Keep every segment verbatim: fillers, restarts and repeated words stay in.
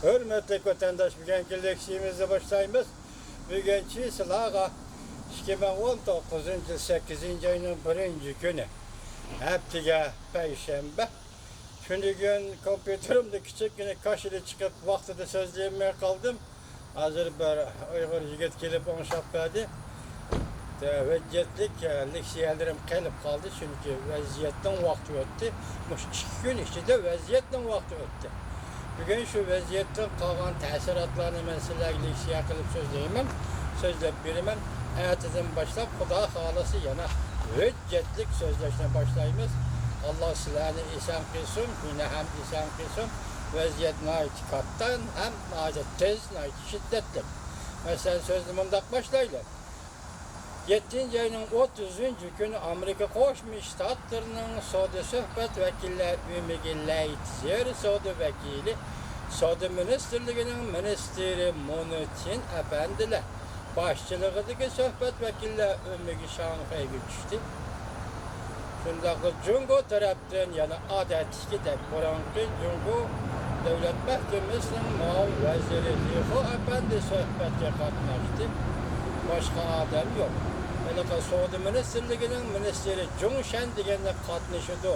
ھۆرمەتلىك ۋەتەنداش، بۈگۈنكى لېكسىيىمىزنى باشلايمىز. بۈگۈن چىسلاغا ئىككى مىڭ ئون توققۇزىنچى يىل سەككىزىنچى ئاينىڭ بىرىنچى كۈنى، ھەپتىگە پەيشەنبە. تۈنۈگۈن كومپيۇتېرىمدا كىچىككىنە كاشىلى چىقىپ، ۋاقتىدا سۆزلىيەلمەي قالدىم. ھازىر بىر ئۇيغۇر يىگىت كېلىپ ئوڭشاپ بەردى. ھۆججەتلىك، ئە، لېكسىيەلىرىم قېلىپ قالدى، چۈنكى ۋەزىيەتنىڭ ۋاقتى ئۆتتى. مۇشۇ ئىككى كۈن ئىچىدە ۋەزىيەتنىڭ ۋاقتى ئۆتتى. بۈگۈن شۇ ۋەزىيەتتىن قالغان تەسىراتلارنى مەن سىلەرگە لېكسىيە قىلىپ سۆزلەيمەن، سۆزلەپ بېرىمەن. ئەتىدىن باشلاپ، خۇدا خالىسا، يەنە ھۆججەتلىك سۆزلەشنى باشلايمىز. ئاللا سىلەرنى ئېسەن قىلسۇن، مېنى ھەم ئېسەن قىلسۇن. ۋەزىيەت ناھايىتى كاتتا ھەم ناھايىتى تېز، ناھايىتى شىددەتلىك. مەسىلەن، سۆزنى مۇنداق باشلايلى. يەتتىنچى ئاينىڭ ئوتتۇزىنچى كۈنى ئامېرىكا قوشما شتاتلىرىنىڭ سودا سۆھبەت ۋەكىللەر ئۆمىكى لەيتزېر سودا ۋەكىلى، سودا مىنىستىرلىكىنىڭ مىنىستىرى مونۇتىن ئەپەندىلەر باشچىلىقىدىكى سۆھبەت ۋەكىللەر ئۆمىكى شاڭخەيگە چۈشتى. شۇنداقلا جۇڭگو تەرەپتىن يەنە ئادەتتىكىدەك بۇرۇنقى جۇڭگو دۆلەت مەھكىمىسىنىڭ مۇئاۋىن ۋەزىرى لى خو ئەپەندى سۆھبەتكە قاتناشتى. باشقا ئادەم يوق. ھېلىقى سودا مىنىستىرلىكىنىڭ مىنىستىرى جۇڭ شەن دېگەنلەر قاتنىشىدۇ.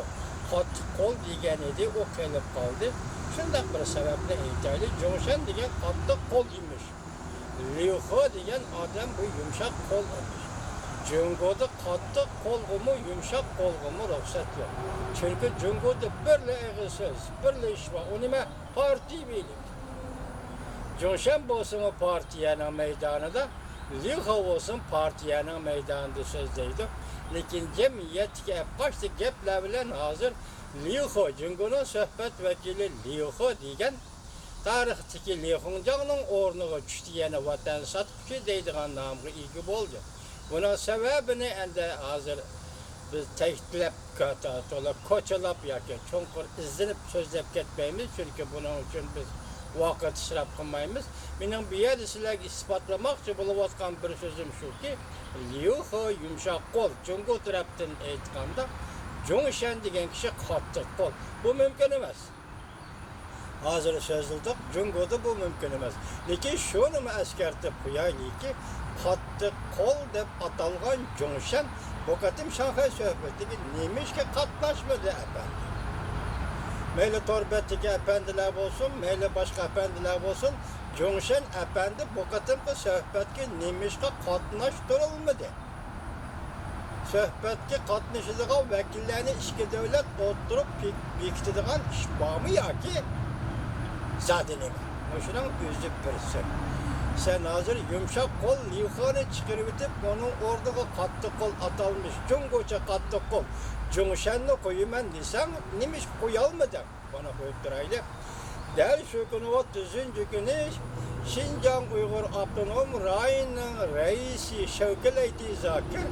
قاتتىق قول دېگەن ئىدى، ئۇ قېلىپ قالدى. شۇنداق بىر سەۋەبنى ئېيتايلى، جۇڭ شەن دېگەن قاتتىق قول ئىمىش. ليۇ خې دېگەن ئادەم بۇ يۇمشاق قول ئىمىش. جۇڭگودا قاتتىق قولغىمۇ، يۇمشاق قولغىمۇ رۇخسەت يوق. چۈنكى جۇڭگودا بىرلا ئېغىز سۆز، بىرلا ئىش بار. ئۇ نېمە؟ پارتىيە بىرلىكى. جۇڭشەن بولسىمۇ پارتىيەنىڭ مەيدانىدا، ليۇ خې بولسىمۇ پارتىيەنىڭ مەيدانىدا سۆزلەيدۇ. لېكىن جەمئىيەتتىكى ئەپقاچتى گەپلەر بىلەن ھازىر ليۇ خې، جۇڭگونىڭ سۆھبەت ۋەكىلى ليۇ خې دېگەن تارىختىكى لى خۇڭجاڭنىڭ ئورنىغا چۈشتى، يەنە ۋەتەن ساتقۇچى دەيدىغان نامغا ئىگە بولدى. بۇنىڭ سەۋەبىنى ئەندى ھازىر بىز تەكىتلەپ، كاتا-، تولا كوچىلاپ ياكى چوڭقۇر ئىزدىنىپ سۆزلەپ كەتمەيمىز، چۈنكى بۇنىڭ ئۈچۈن بىز ۋاقىت ئىسراپ قىلمايمىز. مېنىڭ بۇ يەردە سىلەرگە ئىسپاتلىماقچى بولۇۋاتقان بىر سۆزۈم شۇكى، ليۇ خې يۇمشاق قول، جۇڭگو تەرەپتىن ئېيتقاندا، جۇڭ شەن دېگەن كىشى قاتتىق قول. بۇ مۇمكىن ئەمەس. ھازىر سۆزلىدۇق، جۇڭگودا بۇ مۇمكىن ئەمەس. لېكىن شۇنىمۇ ئەسكەرتىپ قويايلىكى، قاتتىق قول دەپ ئاتالغان جۇڭشەن بۇ قېتىم شاڭخەي سۆھبىتىگە نېمىشقا قاتناشمىدى، ئەپەندى؟ مەيلى تور بەتتىكى ئەپەندىلەر بولسۇن، مەيلى باشقا ئەپەندىلەر بولسۇن، جۇڭشەن ئەپەندى بۇ قېتىمقى سۆھبەتكە نېمىشقا قاتناشتۇرۇلمىدى؟ سۆھبەتكە قاتنىشىدىغان ۋەكىللەرنى ئىككى دۆلەت ئوتتۇرىغا بېك-، بېكىتىدىغان ئىش بارمۇ ياكى زادى نېمە؟ مۇشۇنىڭ ئۆزى بىر سىر. سەن ھازىر يۇمشاق قول ليۇ خېنى چىقىرىۋېتىپ، ئۇنىڭ ئورنىغا قاتتىق قول ئاتالمىش، جۇڭگوچە قاتتىق قول جۇڭشەننى قويىمەن دېسەڭ، نېمىشقا قويالمىدىڭ؟ مانا قويۇپ تۇرايلى. دەل شۇ كۈنى ئوتتۇزىنچى كۈنى شىنجاڭ ئۇيغۇر ئاپتونوم رايونىنىڭ رەئىسى شەۋكەت ئەيتى زاكىر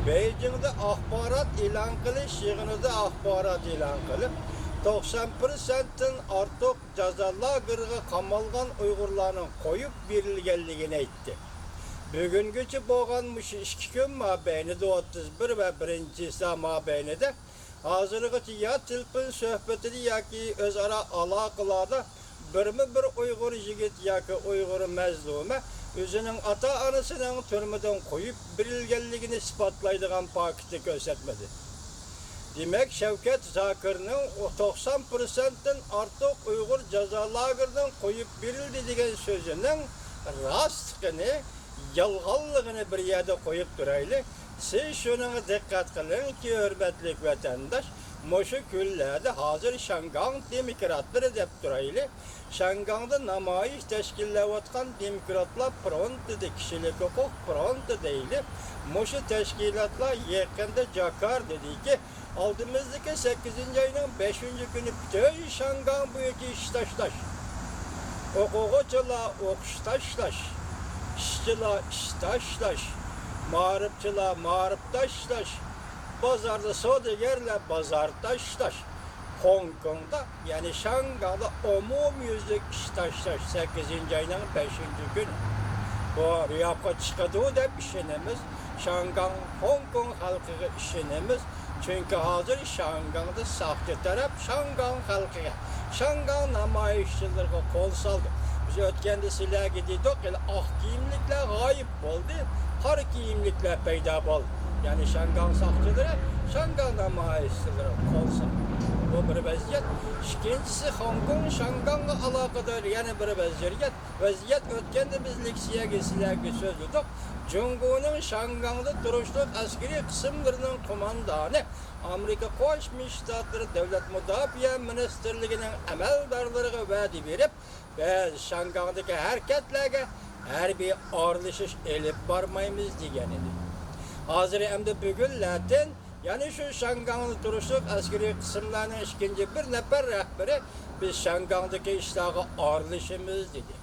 بېيجىڭدا ئاخبارات ئېلان قىلىش يىغىنىدا ئاخبارات ئېلان قىلىپ، توقسان پىرسەنتتىن ئارتۇق جازا لاگېرىغا قامالغان ئۇيغۇرلارنىڭ قويۇپ بېرىلگەنلىكىنى ئېيتتى. بۈگۈنگىچە بولغان مۇشۇ ئىككى كۈن مابەينىدە، ئوتتۇز بىر ۋە بىرىنچى چىسلا مابەينىدە، ھازىرغىچە يا تېلېفون سۆھبىتىدە ياكى ئۆزئارا ئالاقىلاردا بىرمۇ بىر ئۇيغۇر يىگىت ياكى ئۇيغۇر مەزلۇمە ئۆزىنىڭ ئاتا-ئانىسىنىڭ تۈرمىدىن قويۇپ بېرىلگەنلىكىنى ئىسپاتلايدىغان پاكىتنى كۆرسەتمىدى. دېمەك، شەۋكەت زاكىرنىڭ توقسان پىرسەنتتىن ئارتۇق ئۇيغۇر جازا لاگېرىدىن قويۇپ بېرىلدى دېگەن سۆزىنىڭ راستلىقىنى، يالغانلىقىنى بىر يەردە قويۇپ تۇرايلى. سىز شۇنىڭغا دىققەت قىلىڭكى، ھۆرمەتلىك ۋەتەنداش، مۇشۇ كۈنلەردە ھازىر شياڭگاڭ دېموكراتلىرى دەپ تۇرايلى، شياڭگاڭدا نامايىش تەشكىللەۋاتقان دېموكراتلار فرونتىدا، كىشىلىك ھوقۇق فرونتى دەيلى، مۇشۇ تەشكىلاتلار يېقىندا جاكارتىدىكى ئالدىمىزدىكى سەككىزىنچى ئاينىڭ بەشىنچى كۈنى پۈتۈن شياڭگاڭ بويىچە ئىش تاشلاش، ئوقۇغۇچىلار ئوقۇش تاشلاش، ئىشچىلار ئىش تاشلاش، مائارىپچىلار مائارىپ تاشلاش، بازاردا سودىگەرلەر بازار تاشلاش، خوڭكوڭدا، يەنى شياڭگاڭدا ئومۇميۈزلۈك ئىش تاشلاش سەككىزىنچى ئاينىڭ بەشىنچى كۈنى. بۇ روياپقا چىقىدۇ دەپ ئىشىنىمىز. شياڭگاڭ، خوڭكوڭ خەلقىگە ئىشىنىمىز. چۈنكى ھازىر شياڭگاڭدا ساقچى تەرەپ شياڭگاڭ خەلقىگە، شياڭگاڭ نامايىشچىلىرىغا قول سالدى. بىز ئۆتكەندە سىلەرگە دېدۇق، ھېلى ئاق كىيىملىكلەر غايىب بولدى، قارا كىيىملىكلەر پەيدا بولدى. يەنى شياڭگاڭ ساقچىلىرى شياڭگاڭ نامايىشچىلىرىغا قول سالدى. بۇ بىر ۋەزىيەت. ئىككىنچىسى، خوڭكوڭ شياڭگاڭغا ئالاقىدار يەنە بىر ۋەزىيەت. ۋەزىيەت ئۆتكەندە بىز لېكسىيەگە سىلەرگە سۆزلىدۇق. جۇڭگونىڭ شياڭگاڭدا تۇرۇشلۇق ئەسكىرىي قىسىملىرىنىڭ قوماندانى ئامېرىكا قوشما شتاتلىرى دۆلەت مۇداپىئە مىنىستىرلىكىنىڭ ئەمەلدارلىرىغا ۋەدە بېرىپ، بىز شياڭگاڭدىكى ھەرىكەتلەرگە ھەربىي ئارىلىشىش ئېلىپ بارمايمىز دېگەن ئىدى. ھازىر ئەمدى بۈگۈنلەتىن يەنە شۇ شياڭگاڭدا تۇرۇشلۇق ئەسكىرىي قىسىملارنىڭ ئىككىنچى بىر نەپەر رەھبىرى بىز شياڭگاڭدىكى ئىشلارغا ئارىلىشىمىز دېدى.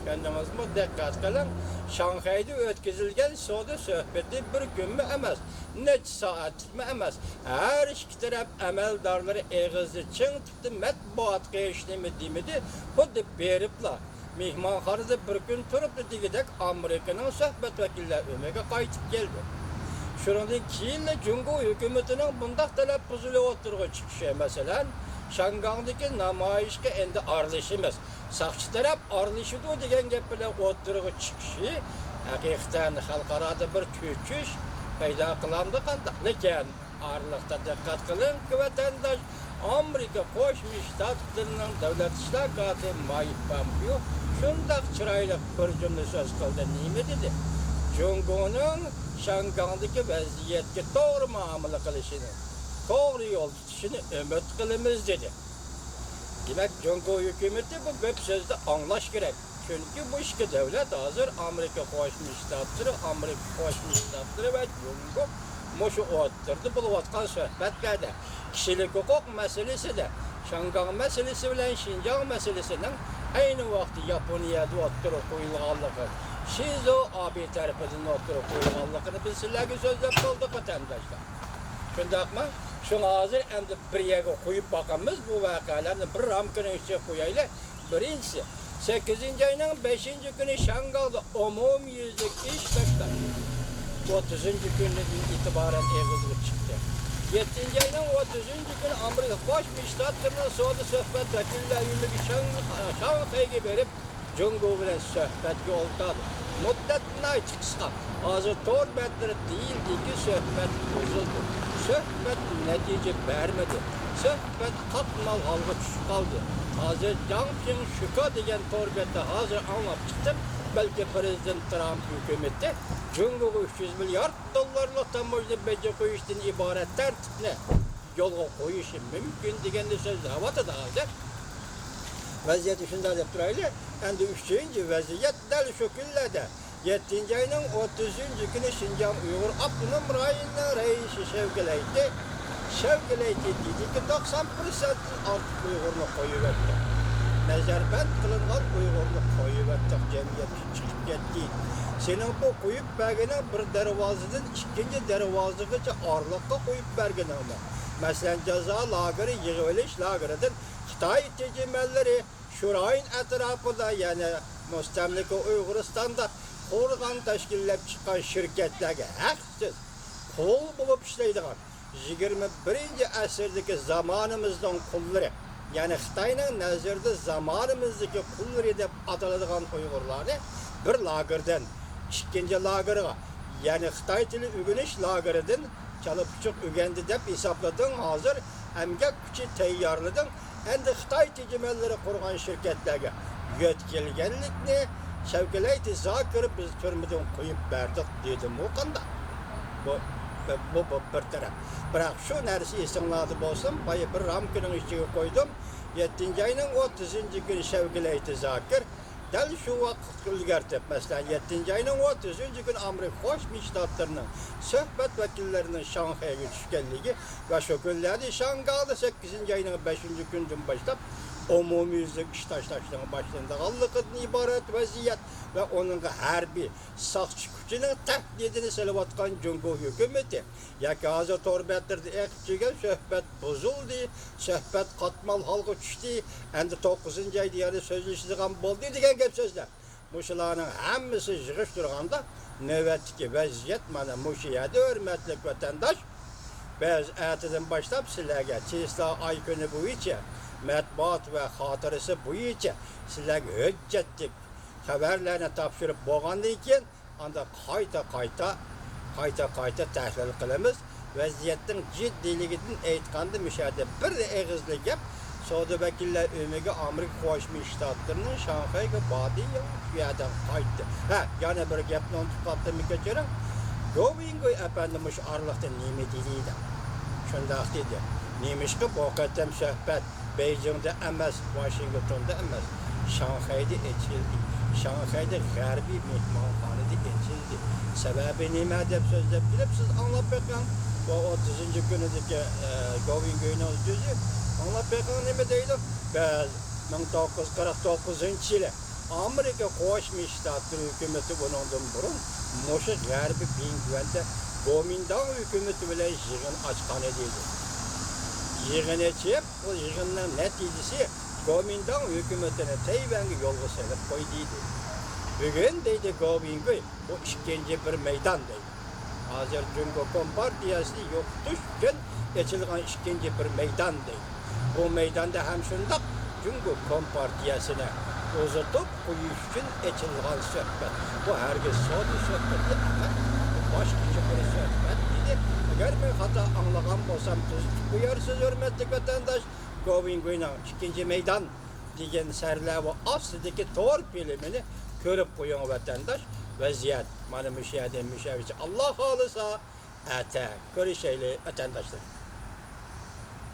چۈشەندىڭىزمۇ؟ دىققەت قىلىڭ، شاڭخەيدە ئۆتكۈزۈلگەن سودا سۆھبىتى بىر كۈنمۇ ئەمەس، نەچچە سائەتلىكمۇ ئەمەس. ھەر ئىككى تەرەپ ئەمەلدارلىرى ئېغىزى چىڭ تۇتتى، مەتبۇئاتقا ھېچنېمە دېمىدى، خۇددى بېرىپلا مېھمانخانىدا بىر كۈن تۇرۇپلا دېگۈدەك ئامېرىكىنىڭ سۆھبەت ۋەكىللەر ئۆمىكى قايتىپ كەلدى. شۇنىڭدىن كېيىنلا جۇڭگو ھۆكۈمىتىنىڭ بۇنداق تەلەپپۇزلىرى ئوتتۇرىغا چىقىشى، مەسىلەن، شياڭگاڭدىكى نامايىشقا ئەمدى ئارىلىشىمىز، ساقچى تەرەپ ئارىلىشىدۇ دېگەن گەپ بىلەن ئوتتۇرىغا چىقىشى ھەقىقەتەن خەلقئارادا بىر چۆچۈش پەيدا قىلامدۇ قانداق؟ لېكىن ئارىلىقتا دىققەت قىلىڭكى، ۋەتەنداش، ئامېرىكا قوشما شتاتلىرىنىڭ دۆلەت ئىشلار كاتىپى مايك پومپېئو شۇنداق چىرايلىق بىر جۈملە سۆز قىلدى. نېمە دېدى؟ جۇڭگونىڭ شياڭگاڭدىكى ۋەزىيەتكە توغرا مۇئامىلە قىلىشىنى، توغرا يول تۇتۇشىنى ئۈمىد قىلىمىز، دېدى. دېمەك، جۇڭگو ھۆكۈمىتى بۇ گەپ سۆزنى ئاڭلاش كېرەك. چۈنكى بۇ ئىككى دۆلەت ھازىر ئامېرىكا قوشما شتاتلىرى، ئامېرىكا قوشما شتاتلىرى ۋە جۇڭگو مۇشۇ ئوتتۇرىدا بولۇۋاتقان سۆھبەتلەردە، كىشىلىك ھوقۇق مەسىلىسىدە، شياڭگاڭ مەسىلىسى بىلەن شىنجاڭ مەسىلىسىنىڭ ئەينى ۋاقىتتا ياپونىيەدە ئوتتۇرىغا قويۇلغانلىقى، شىنزو ئابې تەرىپىدىن ئوتتۇرىغا قويۇلغانلىقىنى بىز سىلەرگە سۆزلەپ بولدۇق، ۋەتەنداشلار. شۇنداقمۇ؟ شۇڭا ھازىر ئەمدى بىر يەرگە قويۇپ باقىمىز، بۇ ۋەقەلەرنى بىر رامكىنىڭ ئىچىگە قويايلى. بىرىنچىسى، سەككىزىنچى ئاينىڭ بەشىنچى كۈنى شياڭگاڭدا ئومۇميۈزلۈك ئىش تاشلاش ئوتتۇزىنچى كۈنىدىن ئېتىبارەن ئېغىزغا چىقتى. يەتتىنچى ئاينىڭ ئوتتۇزىنچى كۈنى ئامېرىكا قوشما شتاتلىرىنىڭ سودا سۆھبەت ۋەكىللەر ئۆمىكى شاڭ-، شاڭخەيگە بېرىپ، جۇڭگو بىلەن سۆھبەتكە ئولتۇردى. مۇددەت ناھايىتى قىسقا. ھازىر تور بەتلىرى دېيىلدىكى، سۆھبەت بۇزۇلدى. سۆھبەت نەتىجە بەرمىدى. سۆھبەت قاتمال ھالغا چۈشۈپ قالدى. ھازىر جاڭ پىڭ شۈكا دېگەن تور بېتى ھازىر ئاڭلاپ چىقتىم. بەلكى پىرېزىدېنت ترامپ ھۆكۈمىتى جۇڭگوغا ئۈچ يۈز مىليارد دوللارلىق تاموژنا بېجى قويۇشتىن ئىبارەت تەرتىپنى يولغا قويۇشى مۇمكىن دېگەندە سۆزلەۋاتىدۇ ھازىر. ۋەزىيەتنى شۇنداق دەپ تۇرايلى. ئەمدى ئۈچىنچى ۋەزىيەت دەل شۇ كۈنلەردە، يەتتىنچى ئاينىڭ ئوتتۇزىنچى كۈنى شىنجاڭ ئۇيغۇر ئاپتونوم رايونىنىڭ رەئىسى شەۋكە لەيتى، شەۋكە لەيتى دېدىكى، توقسان پىرسەنتتىن ئارتۇق ئۇيغۇرنى قويۇۋەتتۇق. نەزەربەند قىلىنغان ئۇيغۇرنى قويۇۋەتتۇق، جەمئىيەتكە چىقىپ كەتتى. سېنىڭ بۇ قويۇپ بەرگىنىڭ بىر دەرۋازىدىن ئىككىنچى دەرۋازىغىچە ئارىلىققا قويۇپ بەرگىنىڭمۇ، مەسىلەن، جازا لاگېرى، يىغىۋېلىش لاگېرىدىن خىتاي تېجىمەنلىرى شۇ رايون ئەتراپىدا، يەنى مۇستەملىكە ئۇيغۇرىستاندا قۇرغان، تەشكىللەپ چىققان شىركەتلەرگە ھەقسىز قۇل بولۇپ ئىشلەيدىغان، يىگىرمە بىرىنچى ئەسىردىكى زامانىمىزنىڭ قۇللىرى، يەنى خىتاينىڭ نەزىرىدە زامانىمىزدىكى قۇللىرى دەپ ئاتىلىدىغان ئۇيغۇرلارنى بىر لاگېردىن ئىككىنچى لاگېرغا، يەنى خىتاي تىلى ئۆگىنىش لاگېرىدىن چالا پۇچۇق ئۆگەندى دەپ ھېسابلىدىڭ، ھازىر ئەمگەك كۈچى تەييارلىدىڭ، ئەمدى خىتاي تېجىمەنلىرى قۇرغان شىركەتلەرگە يۆتكەلگەنلىكنى شەۋكە لەيتى زاكىر بىز تۈرمىدىن قويۇپ بەردۇق دېدىمۇ قانداق؟ بۇ، بۇ، بۇ بىر تەرەپ. بىراق شۇ نەرسە ئېسىڭلاردا بولسۇن، بايا بىر رامكىنىڭ ئىچىگە قويدۇم. يەتتىنچى ئاينىڭ ئوتتۇزىنچى كۈنى شەۋكە لەيتى زاكىر دەل شۇ ۋاقىتقا ئىلگىرىتىپ، مەسىلەن، يەتتىنچى ئاينىڭ ئوتتۇزىنچى كۈنى ئامېرىكا قوشما شتاتلىرىنىڭ سۆھبەت ۋەكىللىرىنىڭ شاڭخەيگە چۈشكەنلىكى ۋە شۇ كۈنلەردە شياڭگاڭدا سەككىزىنچى ئاينىڭ بەشىنچى كۈنىدىن باشلاپ ئومۇميۈزلۈك ئىش تاشلاشنىڭ باشلىنىدىغانلىقىدىن ئىبارەت ۋەزىيەت ۋە ئۇنىڭغا ھەربىي ساقچى كۈچىنىڭ تەھدىتىنى سېلىۋاتقان جۇڭگو ھۆكۈمىتى ياكى ھازىر تور بەتلىرىدە ئېقىپ كىرگەن سۆھبەت بۇزۇلدى، سۆھبەت قاتمال ھالغا چۈشتى، ئەمدى توققۇزىنچى ئايدا يەنە سۆزلىشىدىغان بولدى دېگەن گەپ سۆزلەر. مۇشۇلارنىڭ ھەممىسى يىغىشتۇرغاندا، نۆۋەتتىكى ۋەزىيەت مانا مۇشۇ يەردە، ھۆرمەتلىك ۋەتەنداش. بىز ئەتىدىن باشلاپ سىلەرگە چېسلا ئاي كۈنى بويىچە مەتبۇئات ۋە خاتىرىسى بويىچە سىلەرگە ھۆججەتلىك خەۋەرلەرنى تاپشۇرۇپ بولغاندىن كېيىن، ئاندا قايتا-قايتا، قايتا-قايتا تەھلىل قىلىمىز. ۋەزىيەتنىڭ جىددىيلىكىدىن ئېيتقاندا، مۇشۇ يەردە بىر ئېغىزلا گەپ، سودا ۋەكىللەر ئۆمىكى ئامېرىكا قوشما شتاتلىرىنىڭ شاڭخەيگە باردى، يا شۇ يەردىن قايتتى. ھە، يەنە بىر گەپنى ئۇنتۇپ قاپتىممۇ، كەچۈرۈڭ. گوۋىڭگۇي ئەپەندى مۇشۇ ئارىلىقتا نېمە دېدى دەپ. شۇنداق دېدى. نېمىشقا بۇ قېتىم سۆھبەت بېيجىڭدا ئەمەس، ۋاشىنگتوندا ئەمەس، شاڭخەيدە ئېچىلدى. شاڭخەيدە غەربىي مېھمانخانىدا ئېچىلدى. سەۋەبى نېمە دەپ سۆزلەپ كېلىپ، سىز ئاڭلاپ بېقىڭ. بۇ ئوتتۇزىنچى كۈنىدىكى، ئە، گوۋىڭگۇينىڭ سۆزى. ئاڭلاپ بېقىڭ، نېمە دەيدۇ؟ بىز مىڭ توققۇز يۈز قىرىق توققۇزىنچى يىلى ئامېرىكا قوشما شتاتلىرى ھۆكۈمىتى ئۇنىڭدىن بۇرۇن مۇشۇ غەربىي بىڭتۈەندە گومىنداڭ ھۆكۈمىتى بىلەن يىغىن ئاچقان ئىدى. يىغىن ئېچىپ، بۇ يىغىننىڭ نەتىجىسى گومىنداڭ ھۆكۈمىتىنى تەيۋەنگە يولغا سېلىپ قويدى دېدى. بۈگۈن دەيدۇ گوۋىڭگۇي، بۇ ئىككىنچى بىر مەيدان دەيدۇ. ھازىر جۇڭگو كومپارتىيەسىنى يوقىتىش ئۈچۈن ئېچىلغان ئىككىنچى بىر مەيدان دەيدۇ. بۇ مەيداندا ھەم شۇنداق جۇڭگو كومپارتىيەسىنى ئۇزىتىپ قويۇش ئۈچۈن ئېچىلغان سۆھبەت. بۇ ھەرگىز سودا سۆھبىتى ئەمەس، بۇ باشقىچە بىر سۆھبەت دېدى. ئەگەر مەن خاتا ئاڭلىغان بولسام، تۈزىتىپ قويارسىز، ھۆرمەتلىك ۋەتەنداش. گوۋىڭگۇينىڭ ئىككىنچى مەيدان دېگەن سەرلەۋھا ئاستىدىكى تور فىلىمىنى كۆرۈپ قويۇڭ، ۋەتەنداش. ۋەزىيەت مانا مۇشۇ يەردىن مۇشۇ يەرگىچە. ئاللا خالىسا، ئەتە كۆرۈشەيلى، ۋەتەنداشلار.